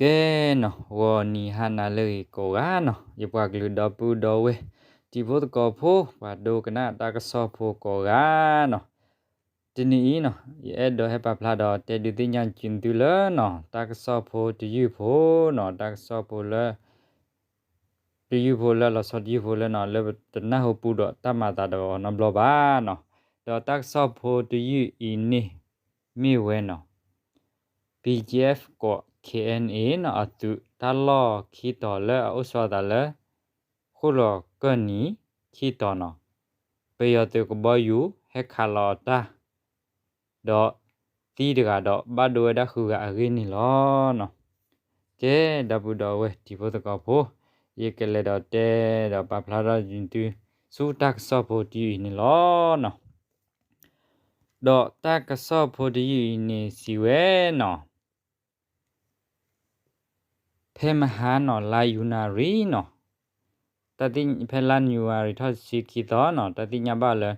ကဲနီၤ, ဂီၤနံၤဟါနၤလၢအဂ့ၤကိးဂၤနီၤ, ယပှၤကလုာ်ဒီပုၢ်ဒီဝဲၢ် တံၤဖိသကိးဖိ ပှၤဒိကနၣ်တၢ်ကစီၣ်ဖိကိးဂၤနီၤ, တနံၤအံၤနီၤ ယအဲၣ်ဒိးဟဲပာ်ဖျါဒီးတဲဒုးသ့ၣ်ညါက့ၤသုလၢနီၤ တၢ်ကစီၣ်ဖိတယုၢ်ဖိနီၤ, တၢ်ကစီၣ်ဖိလၢ တယုၢ်ဖိလၢလီၤဆီတယုၢ်ဖိလၢနီၤ လၢပတနၢ်ဟူပူၤဒီးတၢ်မၤသးဒီးနီတဘျီဘၣ်နီၤ, ဒီးတၢ်ကစီၣ်ဖိတယုၢ်အံၤန့ၣ် မ့ၢ်ဝဲနီၤ BGF ကိး KNA နီၤ အသုးတၢ်လီၢ်ခံတီၤလၢအအိၣ်ဆီသးလၢ ဃိၣ်လီၤကၢၢ်နံၤခံတီၤနီၤ, ပယီၤသုးကဘီယူၤဟဲခးလီၤအတၢ် ဒီးသံတဂၤဒီးဘၣ်ဒိဝဲဒၣ်ဃုဂၤအဂ့ၢ်န့ၣ်လီၤနီၤ. ကဲ ဒီပုၢ်ဒီဝဲၢ်တံၤဖိသကိးဖိ, ယကလဲၤဒီးတဲဒီးပာ်ဖျါထီၣ်က့ၤသု ဆူတၢ်ကစီၣ်ဖိတယုၢ်အံၤန့ၣ်လီၤနီၤ. ဒီးတၢ်ကစီၣ်ဖိတယုၢ်အံၤန့ၣ်စံးဝဲနီၤ ဖဲမဟါနီၤ လါယနူၤအါရံၤနီၤ, ဖဲလါယနူၤအါရံၤထီၣ်တဆံခံသီနီၤ တၢ်သ့ၣ်ညါဘၣ်လၢ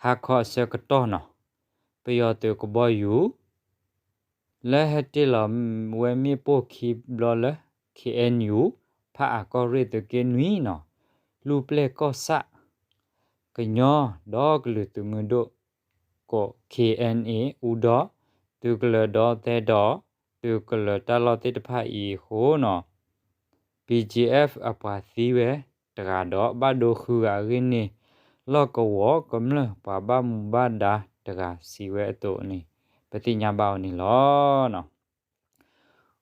ဟါခီအဆၢကတီၢ်နီၤ, ပယီၤသုးကဘီယူၤ လၢဟဲတ့ၢ်လီၤဝဲမ့ၣ်ပိၢ်ခံဘျီလၢ KNU ဖးအၣ်ကီၢ်ရ့ၣ်သုးက့နွံနီၤ, လူၢ်ပျဲၢ်ကီၢ်ဆၣ် ကညီဒီကလုာ်သုးမုၢ်ဒိၣ် ကိး KNA အူဒီ သုးကလၢၤဒီသဲဒီ သုးကလၢၤတၢ်လီၢ်သ့ၣ်တဖၣ်အံၤအဃိနီၤ BGF အပှၤသံဝဲတဂၤဒီးဘၣ်ဒိဃုဂၤအဂ့ၢ်န့ၣ် လီၢ်ကဝီၤကမျၢၢ်ပှၤဘၣ်မူဘၣ်ဒါတဂၤစံးဝဲအသိးန့ၣ် ပသ့ၣ်ညါဘၣ်အီၤန့ၣ်လီၤ.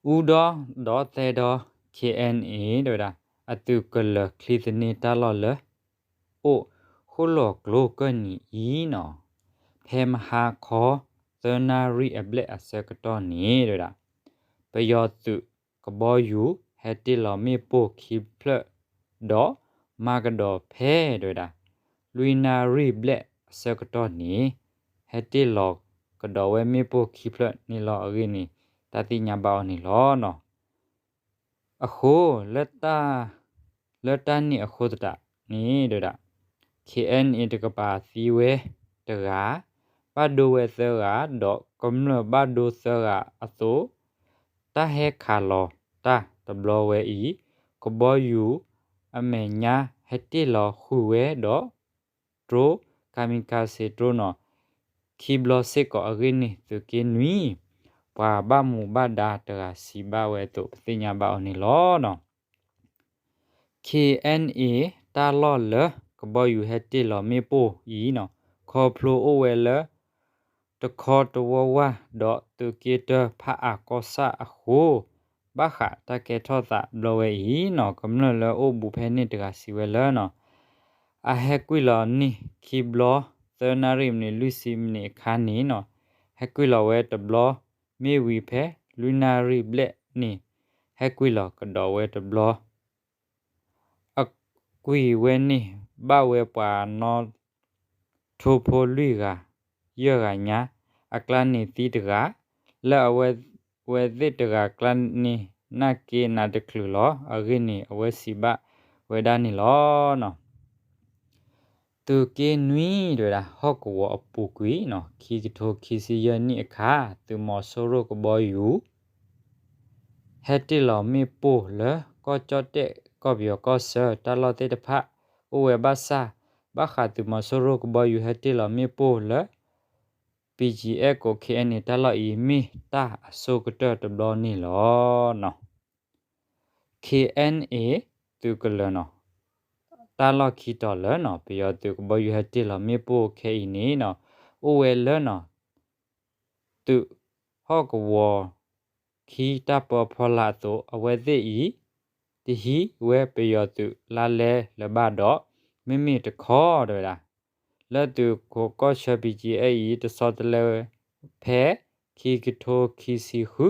အူဒီဒီသဲဒီ KNA တဲဝဲဒၣ် အသုးကလၢၤချံသန့တၢ်လီၢ်လၢ အိၣ်ဃိၣ်လီၤကျိကၢၢ်နံၤအံၤနီၤ, ဖဲမဟါခီသၢနၣ်ရံၣ်အဘျဲၣ်အဆၢကတီၢ်န့ၣ် တဲဝဲဒၣ် ပယီၤသုးကဘီယူၤဟဲတ့ၢ်လီၤမ့ၣ်ပိၢ်ခံဖျၢၣ် ဒီးမၤကဒီးဖဲ တဲဝဲဒၣ် လွံၢ်နၣ်ရံၣ်ဘျဲၣ်အဆၢကတီၢ်န့ၣ် ဟဲတ့ၢ်လီၤကဒီးဝဲမ့ၣ်ပိၢ်ခံဖျၢၣ်န့ၣ်လီၤအဂ့ၢ်န့ၣ် တၢ်သ့ၣ်ညါဘၣ်အီၤန့ၣ်လီၤနီၤ. အဃိ လၢတၢ်န့ၣ်အဃိသတးန့ၣ် တဲဝဲဒၣ် KNA တကပၤသံဝဲတဂၤ, ဘၣ်ဒိဝဲသၢဂၤ ဒီးကမျၢၢ်ဘၣ်ဒိသၢဂၤအသိး, တၢ်ဟဲခးလီၤတၢ်တဘျီဝဲအံၤ ကဘီယူၤအမဲာ်ညါဟဲတ့ၢ်လီၤဃုာ်ဝဲဒီး drone kamikaze drone နီၤ ခံဘျီစ့ၢ်ကီးအဂ့ၢ်န့ၣ် သုးက့နွံ ပှၤဘၣ်မူဘၣ်ဒါတဂၤစံးဘၣ်ဝဲအသိး ပသ့ၣ်ညါဘၣ်အီၤန့ၣ်လီၤနီၤ. KNA တၢ်လီၢ်လၢကဘီယူၤဟဲတ့ၢ်လီၤမ့ၣ်ပိၢ်အံၤနီၤ ခီဖျိအိၣ်ဝဲလၢ တခီတဝီဝၢ် ဒီးသုးက့တၢဖးအၣ်ကီၢ်ဆၣ်အဃိ ဘၣ်ဃးတၢ်ကဲထီၣ်သးဘျီဝဲအံၤနီၤ ကမျၢၢ်လၢအိၣ်ဘူးဖဲန့ၣ်တဂၤစံးဝဲလၢနီၤ အဟဲကွံာ်လီၤန့ၢ်ခံဘျီ သၢနၣ်ရံၣ်မံးနံး လွံၢ်ဆံမံးနံးအခါန့ၣ်နီၤ ဟဲကွံာ်လီၤဝဲတဘျီ မ့ၢ်ဝံၤဖဲလွံၢ်နၣ်ရံၣ်ဘျဲၣ်န့ၣ် ဟဲကွံာ်လီၤကဒီးဝဲတဘျီ အကွံာ်ဝဲန့ၣ် ဘၣ်ဝဲပှၤနီၣ် ထိဖိလွံၢ်ဂၤ ယဲၢ်ဂၤညါ အကျါန့ၣ်သံတဂၤ လၢအဝဲသ့ၣ်တဂၤအကျါန့ၣ် နၢ်က့နးတချုးလီၤ အဂ့ၢ်န့ၣ် အဝဲစံးဘၣ်ဝဲဒၣ်န့ၣ်လီၤနီၤ. သုးက့နွံ တဲဝဲဒၣ် ဟီၣ်ကဝီၤအပူၤကွံာ်နီၤ ခံကထိခံဆံယဲၢ်နံၣ်အခါ သုးမီၤစိရိၣ်ကဘီယူၤ ဟဲတ့ၢ်လီၤမ့ၣ်ပိၢ်လၢကီၢ်ကၠီၣ်တဲၣ် ကီၢ်ပယီၤကီၢ်ဆၢ တၢ်လီၢ်သ့ၣ်တဖၣ် အိၣ်ဝဲဘၣ်ဆၣ် ဘၣ်ဃးသုးမီၤစိရိၣ်ကဘီယူၤဟဲတ့ၢ်လီၤမ့ၣ်ပိၢ်လၢ BGF ကိး KNA တၢ်လီၢ်အံၤ မ့ၢ်တၢ်အဆိကတၢၢ်တဘျီန့ၣ်လီၤနီၤ. KNA သုးကလၢၤနီၤ တၢ်လီၢ်ခံတီၤလၢနီၤ ပယီၤသုးကဘီယူၤဟဲတ့ၢ်လီၤမ့ၣ်ပိၢ်ခဲအံၤန့ၣ်နီၤ အိၣ်ဝဲလၢနီၤ သုးဟီၣ်ကဝီၤ ခံတၢ်ပၢဖီလာ်အသိး အဝဲသ့ၣ်အံၤ တဟံးဝဲပယီၤသုးလါလဲလၢၤဘၣ်ဒီး မ့မ့ၢ်တခီ တဲဝဲဒၣ် လၢသုးခိးကီၢ်ဆၢ BGF အံၤ တဆီတလဲဝဲ ဖဲခံကထိခံဆံဃု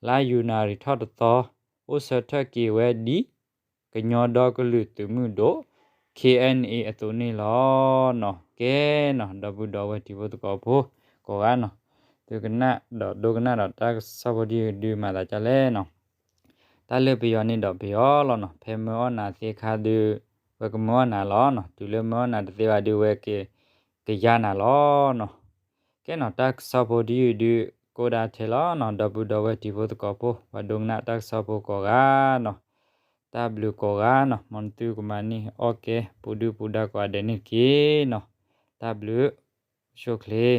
လါယနူၤအါရံၤထီၣ်တသီ အိၣ်ဆၢထၢၣ်က့ၤဝဲဒ် ကညီဒီကလုာ်သုးမုၢ်ဒိၣ် KNA အသိးန့ၣ်လီၤနီၤ. ကဲနီၤ ဒီပုၢ်ဒီဝဲၢ်တံၤဖိသကိးဖိ ကိးဂၤနီၤ သုကနၣ်ဒီးဒိကနၣ်ဒီးတၢ်ကစီၣ်ဖိဒုးမၤသးဒ်လဲၣ်နီၤ. တၢ်လၢပယီၤန့ၣ်ဒီးပယီၤလီၤနီၤ ဖဲမၢအီၣ်နၤသ့အခါဒီး ဝဲကမၢအီၣ်နၤလီၤနီၤ တုၤလၢမၢအီၣ်နၤတသ့ဘၣ်ဒီးဝဲက ကယၤနၤလီၤနီၤ. ကဲနီၤ တၢ်ကစီၣ်ဖိတယုၢ်ဒုး ကိးဒၣ်ထဲလီၤနီၤ, ဒီပုၢ်ဒီဝဲၢ်တံၤဖိသကိးဖိ ပှၤဒိကနၣ်တၢ်ကစီၣ်ဖိကိးဂၤနီၤ, တၢ်ဘျုးကိးဂၤနီၤ, မ်နသုကမၤန့ၢ်အီၣ်ကဲ ပူၤဒုၣ်ပူၤဒါကိးဂၤဒဲးန့ၣ်တက့ၢ်နီၤ, တၢ်ဘျုး, ဆိၣ်ချ့